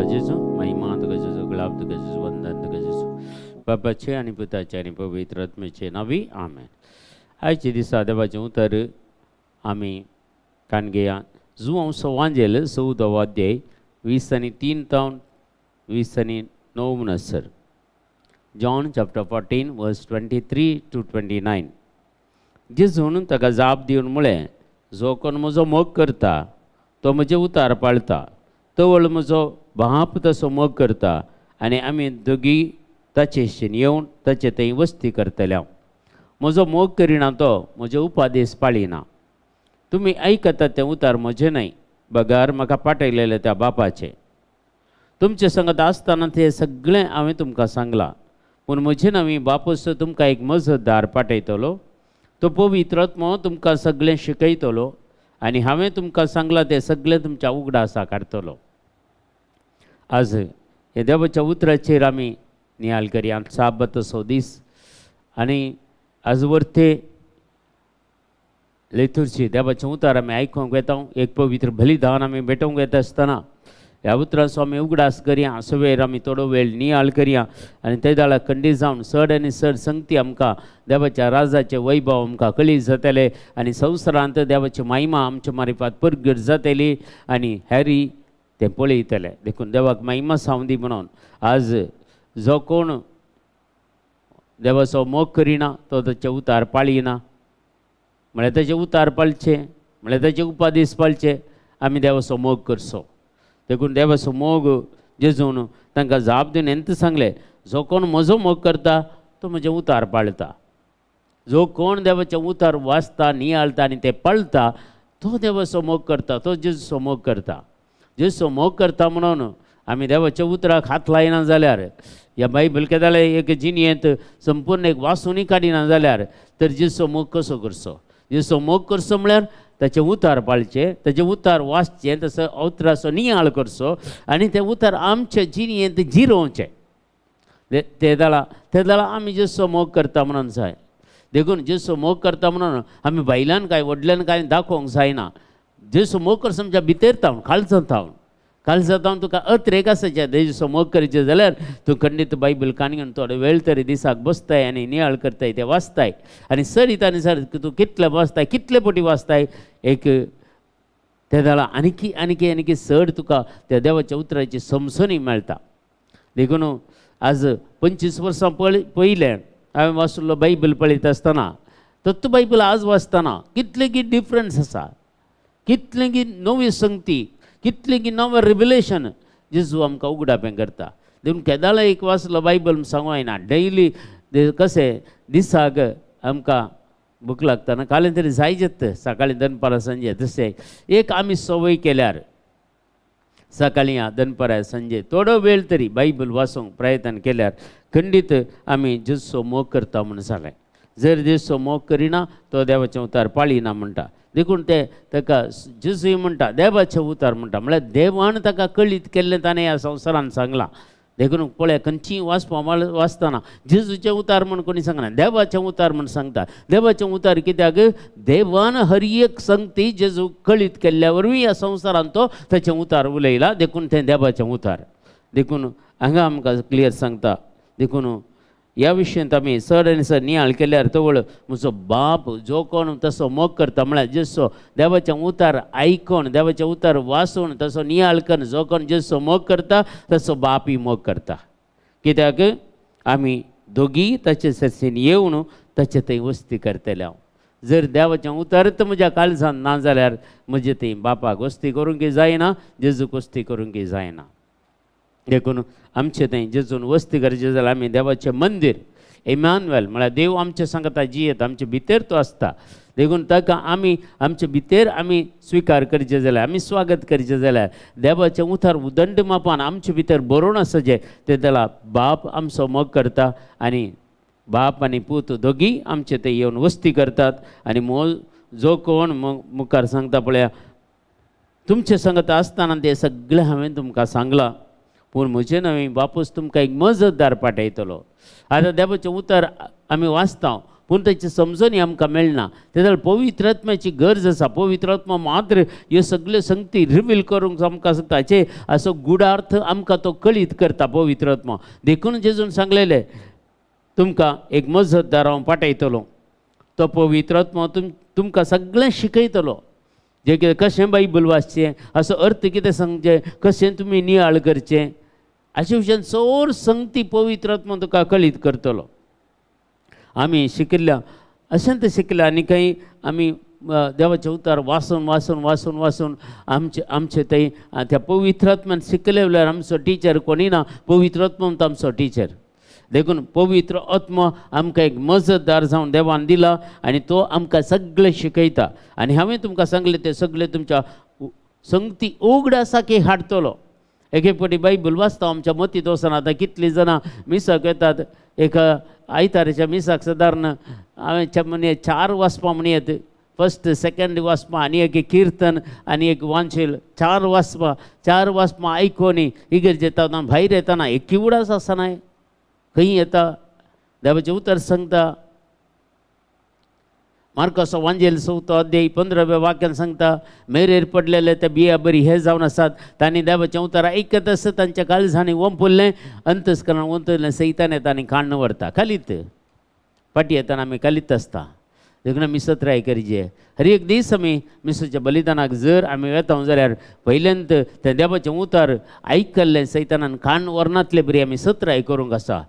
जेजू, महिमा तुका जेजू, गुलाब तुका जेजू, वंदन तुका जेजू, बापाचे आनी पुताचे आनी पवित्र आत्म्याचे नांवी आमेन. आयचे दिसा देवाचें उतर आमी कान घेया. जुवांव सवांजेल 14वो अध्याय 23 तावन 29 म्हणसर. John chapter 14 verse 23 to 29. जेजून ताका जाप दिवन म्हळें, जो कोण म्हजो मोग करता तो म्हजें उतार पाळता, तवळ म्हजो बाप तसो मोग करता आनी आमी दोगी ताचे येवन ताचे थंय वस्ती करतले. म्हजो मोग करिना तो म्हजे उपादेश पाळिना. तुमी आयकतात तें उतार म्हजें न्हय, बगर म्हाका पाठयलेलें त्या बापाचें. तुमचे संगत आसतना तें सगळें हांवें तुमकां सांगलां, पूण म्हजें नवी बापूस तुमकां एक मजतदार पाठयतलो, तो पवित्र आत्मो तुमकां सगळें शिकयतलो आनी हांवें तुमकां सांगलां तें सगळें तुमच्या उगडासा काडटलो. आज हे देवाच्या उतराचेर आमी नियाळ करया. साबाताचो दीस आनी आज वर्ते लेतूरची देवाचें उतर आमी आयकूंक वेता. एक पवित्र बलिदान आमी भेटोवंक येता आसतना ह्या उतरांचो आमी उगडास करया. सवेर आमी थोडो वेळ नियाळ करया आनी ते दाळा खंडीत जावन चड आनी चड संगती आमकां देवाच्या राजाचें वैभव आमकां कळीत जातलें आनी संवसारांत देवाची महिमा आमच्या मारिफात परगट जातली आनी हॅरी तें पळयतले. देखून देवाक महिमा सावंदी म्हणून आज जो कोण देवाचो मोग करिना तो ताचे उतार पाळिना, म्हळ्यार ताचे उतार पाळचे, म्हळ्यार ताचे उपादेश पाळचे, आमी देवाचो मोग करचो. देखून देवाचो मोग जेजून तांकां जाप दिवन हेंच सांगलें, जो कोण म्हजो मोग करता तो म्हजें उतार पाळता. जो कोण देवाचें उतार वाचता, नियाळता आनी तें पाळता तो देवाचो मोग करता, तो जेजूचो मोग करता. जेजूचो मोग करता म्हणून आमी देवाच्या उतराक हात लायना जाल्यार, ह्या बायबल केदाळे एक जिणेंत संपूर्ण एक वाचूनय काडिना जाल्यार तर जेजूचो मोग कसो करचो? जेजूचो मोग करचो म्हळ्यार ताचें उतार पाळचें, ताचें उतार वाचचें, तसो उतराचो नियाळ करचो आनी तें उतार आमचे जिणेंत जिरोवचें. ते दाळा आमी जेजूचो मोग करता म्हणून जाय. देखून जेजूचो मोग करता म्हणून आमी बायल्यान काय व्हडल्यान काय दाखोवंक जायना. जेजूचो मोग करचो आमच्या भितर तावन, काळजांत तावन, काळजांत तावन तुका अत्रेक आसाचें. जेजूचो मोग करचें जाल्यार तूं खंडीत बायबल कान घेवन थोडो वेळ तरी दिसाक बसताय आनी नियाळ करताय, तें वाचताय आनी सरीत आनी सर तूं कितले वाचताय, कितले पटी वाचताय एक ते दाळा आनीकी आनीकी आनीकी चड तुका त्या देवाच्या उतराची समजणी मेळटा. देखून आज 25 वर्सां पयलें हांवें वाचिल्लो बायबल पळयता आसतना तत्व बायबल आज वाचतना कितले की डिफरन्स आसा, कितले की नवी संगती, कितले की नवें रिविलेशन जेजू आमकां उगडापें करता. देखून केदाळा एक वाचलो बायबल सांगू जायना. डेली कशें दिसाक आमकां भूक लागता ना, कालें तरी जायजेत सकाळीं दनपारां सांजे, तशें एक आमी संवय केल्यार सकाळीं दनपारां सांजे थोडो वेळ तरी बायबल वाचूंक प्रयत्न केल्यार खंडीत आमी जेजूचो मोग करता म्हूण जालें. जर जेजूचो मोग करिना तो देवाचें उतार पाळिना म्हणटा. देखून ते ताका जेजूय म्हणटा देवाचें उतार म्हणटा, म्हळ्यार देवान ताका कळीत केल्लें ताणें ह्या संवसारान सांगलां. देखून पळय खंयचीय वाचपा वाचतना जेजूचें उतार म्हूण कोणी सांगना, देवाचें उतार म्हूण सांगता. देवाचें उतार कित्याक? देवान हर एक संगती जेजू कळीत केल्ल्या वरवीं ह्या संवसारान तो ताचें उतार उलयला, देखून तें देवाचें उतार. देखून हांगा आमकां क्लियर सांगता. देखून ह्या विशयांत आमी चड आनी चड नियाळ केल्यार तवळ म्हजो बाप जो कोण तसो मोग करता, म्हळ्यार जसो देवाचें उतार आयकोन, देवाचें उतार वाचून तसो नियाळ करून जो कोण जसो मोग करता तसो बापूय मोग करता. कित्याक आमी दोगी ताचे सरसेन येवन ताचे थंय वस्ती करतले. हांव जर देवाचें उतारच म्हज्या काळजान ना जाल्यार म्हजे थंय बापाक वस्ती करूंक जायना, जेजूक वस्ती करूंक जायना. देखून आमचें थंय जेजून वस्ती करचें जाल्यार आमी देवाचें मंदीर, इमानुएल म्हळ्यार देव आमचे सांगता जियेत, आमचे भितर तो आसता. देखून ताका आमी आमचे भितर आमी स्विकार करचें जाल्यार, आमी स्वागत करचें जाल्यार देवाचें उतार उदंड मापान आमचे भितर बरोवन आसा जें तें त्याला बाप आमचो मोग करता आनी बाप आनी पूत दोगी आमचे थंय येवन वस्ती करतात. आनी जो कोण मुखार सांगता पळया, तुमचे सांगता आसतना तें सगळें हांवें तुमकां सांगलां, पूण म्हजें नवें बापूस तुमकां एक मजतदार पाठयतलो. आतां देवाचें उतर आमी वाचता, पूण ताची समजणी आमकां मेळना. ते जाल्यार पवित्र आत्म्याची गरज आसा. पवित्र आत्मा मात्र ह्यो सगल्यो संगती रिवील करूंक आमकां शकता. हाचे असो गुढार्थ आमकां तो कळीत करता पवित्र आत्मा. देखून जेजून सांगलेलें तुमकां एक मजतदार हांव पाठयतलो, तो पवित्र आत्मा तुमकां सगळें शिकयतलो, जें कितें कशें बायबल वाचचें, असो अर्थ कितें सांगचें, कशें तुमी नियाळ करचें, अशे भशेन चड संगती पवित्र आत्मा तुका कळीत करतलो. आमी शिकिल्ल्या अशें तें शिकल्या आनी कांय आमी देवाचें उतार वाचून वाचून वाचून वाचून आमचे आमचे थंय त्या पवित्र आत्म्यान शिकले जाल्यार आमचो टिचर कोणी ना, पवित्र आत्मा म्हणटा आमचो टिचर. देखून पवित्र आत्मा आमकां एक मजतदार जावन देवान दिला आनी तो आमकां सगळें शिकयता. आनी हांवें तुमकां सांगलें तें सगळें तुमच्या संगती उगडासाकी हाडटलो. एक एक फावटी बायबल वाचता आमच्या मतींत वचना. आतां कितलीं जाणां मिसाक येतात, एका आयताराच्या मिसाक सादारण हांवें म्हणजे 4 वाचपां म्हण येत, फर्स्ट सेकंड वाचपां आनी एक किर्तन आनी एक वांचेल, 4 वाचपां, 4 वाचपां आयकोनी इगर्ज येता भायर येताना एक उडास आसना, खंय येता देवाचें उतर सांगता. मार्काचो वांजेल 4 अध्याय 15व्या वाक्यान सांगता, मेरेर पडलेले ते बिया बरी हे जावन आसात, तांणी देवाचें उतर आयकत आसत तांच्या काळजांनी वंपुल्लें, अंतस्करणान वंतुल्लें, सैतान येता आनी काण्ण व्हरता. खालीत फाटी येताना आमी खालीत आसता. देखून आमी सत्राय करचे. हर एक दीस आमी मिसाच्या बलिदानाक जर आमी वेता जाल्यार पयल्यांत तें देवाचें उतर आयकल्लें सैतानान कान व्हरनातले बरी आमी सत्राय करूंक आसा.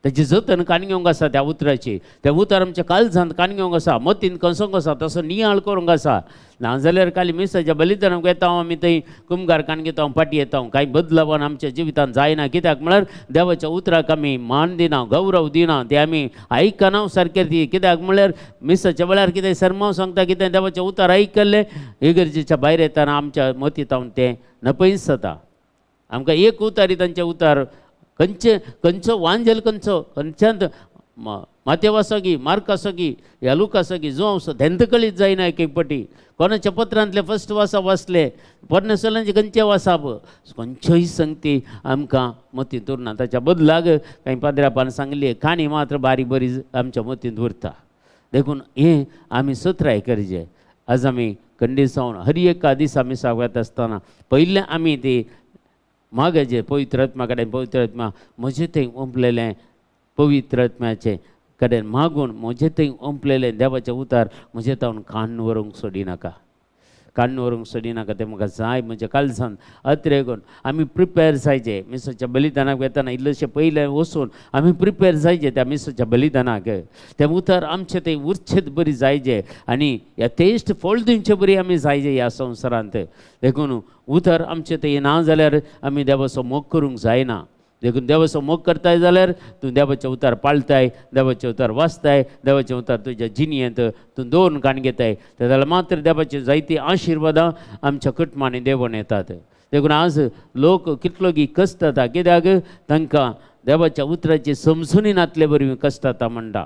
ताची जतन कान घेवंक आसा त्या उतराची, त्या उतर आमच्या काळजांत कान घेवंक आसा, मतीन कसोंक आसा, तसो नियाळ करूंक आसा. नाजाल्यार काली मिसाच्या बलिदानाक येता आमी थंय कुमगार कान घेता फाटी येता, कांय बदलावन आमच्या जिवितांत जायना. कित्याक म्हळ्यार देवाच्या उतराक आमी मान दिना, गौरव दिना, ते आमी आयकना सारकें ती. कित्याक म्हळ्यार मिसाच्या वेळार कितें सरमांव सांगता, कितें देवाचें उतर आयकल्लें इगर्जेच्या भायर येताना आमच्या मतींत तें नपयस जाता. आमकां एक उतारी तांचें उतार खंयचे खंयचो वांजेल खंयचो खंयच्यान मातेव आसा की मार्क आसा की ह्या लूक आसा की जो आसा तेंत कळीत जायना. एक एक पटी कोणाच्या पत्रांतले फर्स्ट वासा वाचले, पोरण्या सोलांचे खंयचे वासाप, खंयच्योय संगती आमकां मतींत उरना. ताच्या बदलाक कांय पाद्रापान सांगली काणी मात्र बारीक बरी आमच्या मतींत उरता. देखून हें आमी सत्राय करचें. आज आमी कंडीसावन हर एका दिसा मिसाक वता आसतना पयलें आमी ती मागचे पवित्र आत्मा कडेन, पवित्र आत्मा म्हजे थंय ओंपलेलें पवित्र आत्म्याचे कडेन मागून म्हजे थंय ओंपलेलें देवाचें उतार म्हजे तावन कान व्हरूंक सोडिनाका, कान व्हरूंक सोडिनाका, तें म्हाका जाय म्हज्या काळजान अत्रे करून आमी प्रिपेर जायचे. मिसाच्या बलिदानाक वेताना इल्लेशें पयलें वचून आमी प्रिपेर जायचे त्या मिसाच्या बलिदानाक, तें उतार आमचें थंय उरचेत बरी जायचे आनी यथेश्ट फळ दिवचे बरी आमी जायचे ह्या संवसारांत. देखून उतार आमचें थंय ना जाल्यार आमी देवाचो मोग करूंक जायना. देखून देवाचो मोग करताय जाल्यार तूं देवाचें उतार पाळताय, देवाचें उतार वाचताय, देवाचें उतार तुज्या जिणयेंत तूं दवरून काण घेताय, ते जाल्यार मात्र देवाचे जायतीं आशिर्वादां आमच्या कुटुंबांनी देवून येतात. देखून आज लोक कितलो गी कश्ट जाता, कित्याक तांकां देवाच्या उतराची समजुनी नातले बरी कश्ट जाता म्हणटा.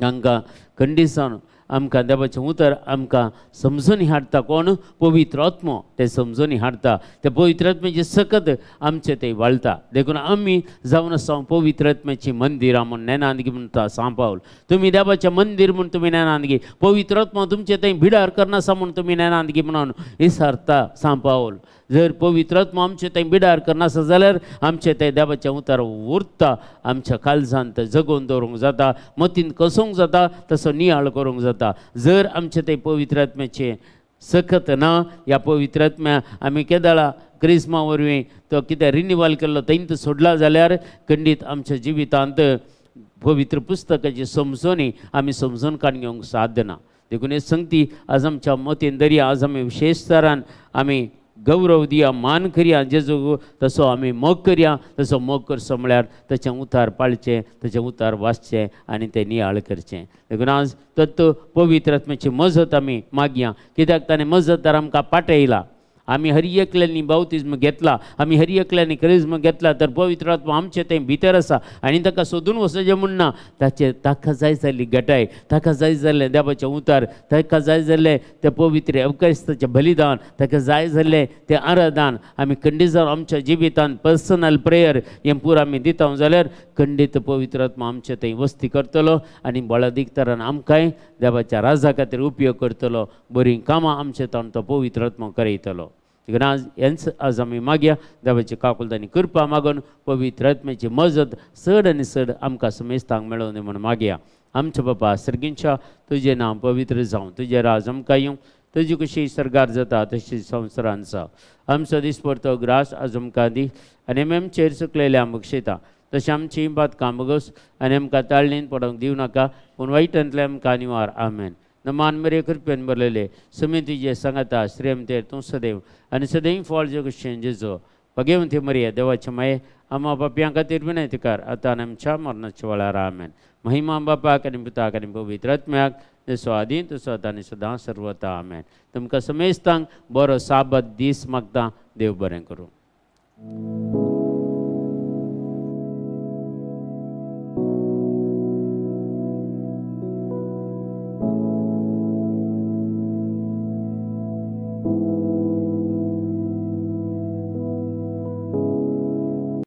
तांकां कंडिशन आमकां देवाचें उतर आमकां समजून हाडटा कोण? पवित्र आत्मो ते समजून हाडटा. ते पवित्र आत्म्याची सकत आमचें ते वाळटा. देखून आमी जावन आसा पवित्र आत्म्याची मंदिरां म्हूण नेनांदगी म्हणटा सांव पावल. तुमी देवाचें मंदीर म्हूण तुमी नेनांदगी, पवित्र आत्मो तुमचें थंय बिडार करनासा म्हूण तुमी नेनांदगी म्हणून विसारता सांव पावल. जर पवित्र आत्मो आमचें थंय बिडार करनासा जाल्यार आमचें तें देवाचें उतर उरता, आमच्या काळजांत जगोवन दवरूंक जाता, मतीन कसोवंक जाता, तसो नियाळ करूंक जाता. जर आमचें तें पवित्र आत्म्याचें सकत ना, ह्या पवित्र आत्म्या आमी केदळा क्रिस्मा वरवीं तो कितें रिनिवल केल्लो थंयच सोडला जाल्यार खंडीत आमच्या जिवितांत पवित्र पुस्तकाची समजणी आमी समजून काडून घेवंक साध्य ना. देखून हे संगती आज आमच्या मतीन दरया. आज आमी विशेश तरान आमी गौरव दिया, मान करया जेजू, तसो आमी मोग करया. तसो मोग करचो म्हळ्यार ताचें उतार पाळचें, ताचें उतार वाचचें आनी तें नियाळ करचें. देखून आज तत्व पवित्र आत्म्याची मजत आमी मागया, कित्याक ताणें मजत तर आमकां पाठयला. आमी हर एकल्यांनी बावतिज्म घेतला, आमी हर एकल्यांनी क्रिज्म घेतला, तर पवित्र आत्मा आमचे थंय भितर आसा आनी ताका सोदून वचचें म्हूण ना. ताचे ताका जाय जाल्ली घटाय, ताका जाय जाल्लें देवाचें उतार, ताका जाय जाल्लें तें पवित्र एवकारिस्ताचें बलिदान, ताका जाय जाल्लें तें आराधन आमी खंडीत जावन आमच्या जिवितान पर्सनल प्रेयर हें पुरो आमी दिता जाल्यार खंडीत पवित्र आत्मा आमचे थंय वस्ती करतलो आनी बळादीक तरान आमकांय देवाच्या राजा खातीर उपयोग करतलो. बरीं कामां आमचे ताण तो पवित्र आत्मा करयतलो. देखून आज हेंच आज आमी मागया देवाची काकुळट आनी कृपा मागून पवित्र आत्म्याची मजत चड आनी चड आमकां समेस्तांक मेळोवं दी म्हूण मागया. आमच्या बापा सर्गींच्या, तुजें नांव पवित्र जावं, तुजें राज आमकां येवं, तुजी कशी सर्गार जाता तशी संवसारान जावं. आमचो दिसपडतो ग्रास आज आमकां दी आनी आमी आमचेर चुकलेल्या बक्षयता तशें आमची बातकां बगस आनी आमकां ताळणीन पडोवंक दिवं नाका, पूण वायटांतले आमकां निवार. आमेन. नमान मरे कृपेन भरलेले समी तुजे सांगाता, श्रेमतेर तूं सदैव आनी सदैव फळ जगशें जेजो भगेवंती मरिया देवाचे माये आमा पापयां खातीर विनंती कर आतां आनी आमच्या मरणाच्या वेळार. आमेन. महिमा बापाक आनी पुताक आनी पवित्र आत्म्याक, जसो आदी तसो आतां आनी सदां सर्वता. आमेन. तुमकां समेस्तांक बरो साबत दीस मागता. देव बरें करूं.